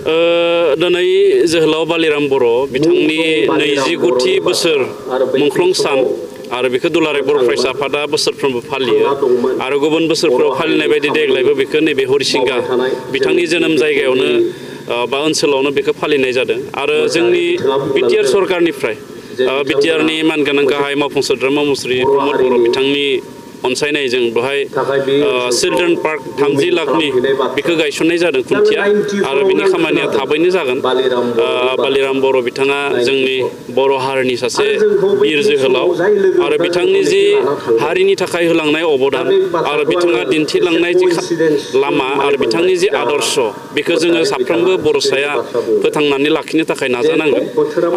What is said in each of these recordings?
दिनै जोहोलाव बालिराम बर' बिथांनि 29थि बोसोर मुंख्लं सान आरो बेखौ दुलाराय बर' फरायसा आफादा बोसोरफ्रोमबो फालियो आरो गुबुन बोसोरफ्राव फालिनाय बायदि देग्लायबो बेखौ नैबे हरिसिंगा बिथांनि जोनोम जायगायावनो बा ओनसोलावनो बेखौ फालिनाय जादों आरो जोंनि बिटिआर सरकारनिफ्राय बिटिआरनि मानगोनां गाहाय मावफुं सोद्रोमा मुस्रि प्रमद बर' बिथांनि अनसायनायजों बेवहाय चिल्ड्रेन पार्क 30 लाखनि बेखौ गायसननाय जादों खुन्थिया आरो बिनि खामानिया थाबैनो जागोन। बालिराम बर' बिथाङा जोंनि बर' हारिनि सासे बिर जोहोलाव आरो बिथांनि जि हारिनि थाखाय होलांनाय अबदान आरो बिथाङा दिन्थिलांनाय जि लामा आरो बिथांनि जि आदर्श बेखौ जोङो साफ्रोमबो बर'साया फोथांनानै लाखिनो थाखाय नाजानांगोन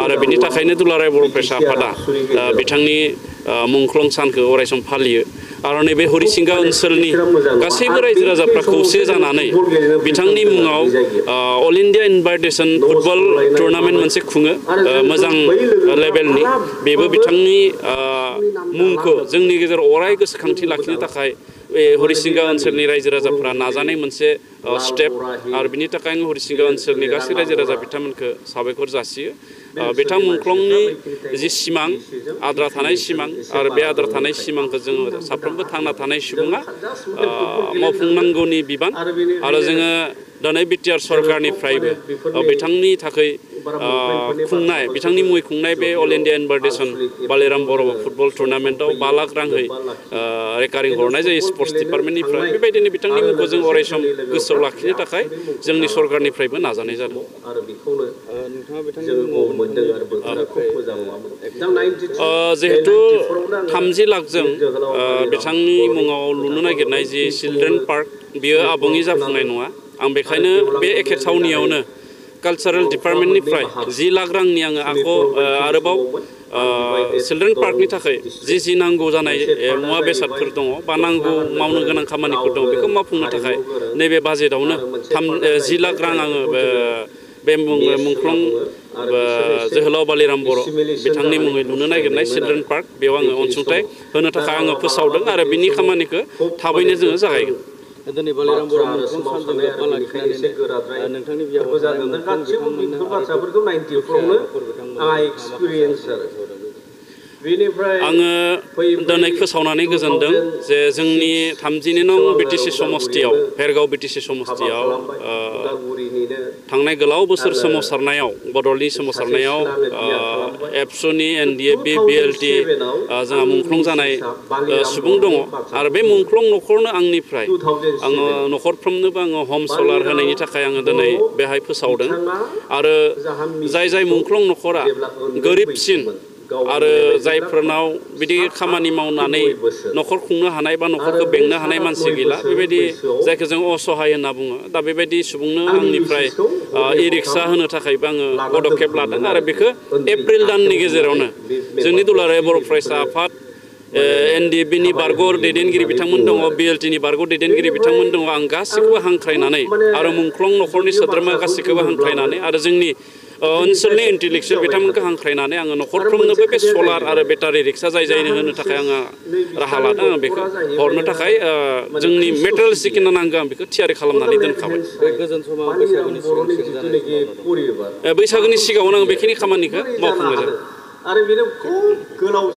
आरो बिनि थाखायनो दुलाराय बर' फरायसा आफादा बिथांनि मुंख्लं सानखौ अरायसम फालियो आरो नैबे हरिसिंगा ओनसोलनि गासैबो रायजो राजाफ्रा खौसे जानानै बिथांनि मुङाव all India invitation football tournament मोनसे खुङो मोजां लेभेलनि बेबो बिथांनि मुंखौ जोंनि गेजेराव अराय गोसोखांथि लाखिनो थाखाय बे हरिसिंगा ओनसोलनि रायजो राजाफ्रा नाजानाय मोनसे स्टेप आरो बिनि थाखाय आं हरिसिंगा ओनसोलनि गासै रायजो राजा बिथांमोनखौ साबायखर जासियो। बिथां मुंख्लंनि जि सिमां आद्रा थानाय सिमां आरो बे आद्रा थानाय सिमांखौ जोङो साफ्रोमबो थांना थानाय सुबुङा मावफुंनांगौनि बिबान आरो जोङो दिनै बिटिआर सरकारनिफ्रायबो बिथांनि थाखाय खुंनाय बिथांनि मुङै खुंनाय बे अल इन्डिया इनभाइटेसन बालिराम बर' फुटबल टुर्नामेन्टआव 5 लाख राङै रेकारिं हरनाय जायो स्पर्ट्स डिपार्टमेन्टनिफ्राय बेबायदिनो बिथांनि मुंखौ जों अरायसम गोसोआव लाखिनो थाखाय जोंनि सरकारनिफ्रायबो नाजानाय जादों। जिहेतु 30 लाखजों बिथांनि मुङाव लुनो नागिरनाय जि चिल्ड्रेन पार्क बियो आबुङै जाफुंनाय नङा आं बेखायनो बे एखे थावनियावनो कालचारेल डिपार्टमेन्टनिफ्राय 10 लाख रांनि आङो आरोबाव चिल्ड्रेन पार्कनि थाखाय जि नांगौ जानाय मुवा बेसादफोर दङ बा नांगौ मावनो गोनां खामानिफोर दङ बेखौ मावफुंनो थाखाय नैबे बाजेटआवनो 10 लाख रां आङो बे मुंख्लं जोहोलाव बालिराम बर' बिथांनि मुङै लुनो नागिरनाय चिल्ड्रेन पार्क बेयाव आङो अनसुंथाइ होनो थाखाय आङो फोसावदों आरो बिनि खामानिखौ थाबैनो जोङो जागायगोन। दिनै बालिराम बर' मुंख्लं सानजों लोब्बा लाखिनानै नोंथांनि बियाव गासैबो बेफोर बाथ्राफोरखौ 90फ्रावनो आंहा एक्सपिरियेन्स आरो आङो दिनै फोसावनानै गोजोनदों जे जोंनि 30 नं बिटिसि समस्तियाव भेरगाव बिटिसि समस्तियाव थांनाय गोलाव बोसोर सोमावसारनायाव बड'लेण्डनि सोमावसारनायाव एबसुनि एनडिएफबि बिएलटि जोंहा मुंख्लं जानाय सुबुं दङ आरो बे मुंख्लं न'खरनो आंनिफ्राय आङो न'खरफ्रोमनोबो आङो हम सलार होनायनि थाखाय आङो दिनै बेहाय फोसावदों आरो जाय मुंख्लं न'खरा गोरिबसिन आरो जायफोरनाव बिदि खामानि मावनानै न'खर खुंनो हानाय बा न'खरखौ बेंनो हानाय मानसि गैला बेबायदि जायखौ जों असहाय होनना बुङो दा बेबायदि सुबुंनो आंनिफ्राय इ-रिक्सा होनो थाखायबो आङो पदक्षेप लादों आरो बेखौ एप्रिल दाननि गेजेरावनो जोंनि दुलाराय बर' फरायसा आफाद एनडिएफबिनि बारग' दैदेनगिरि बिथांमोन दङ बिएलटिनि बारग' दैदेनगिरि बिथांमोन दङ आं गासैखौबो हांख्रायनानै आरो मुंख्लं न'खरनि सोद्रोमा गासैखौबो हांख्रायनानै आरो जोंनि ओनसोलनि इन्टेलेक्सुयेल बिथांमोनखौ हांख्रायनानै आङो न'खरफ्रोमनोबो बे सलार आरो बेटारि रिक्सा जायनो होनो थाखाय आङो राहा लादों आं बेखौ हरनो थाखाय जोंनि मेटेरियेल्स जिखिनि नांगौ आं बेखौ थियारि खालामनानै दोनखाबाय। बैसागोनि सिगाङावनो आं बेखिनि खामानिखौ मावफुंनाय जादों।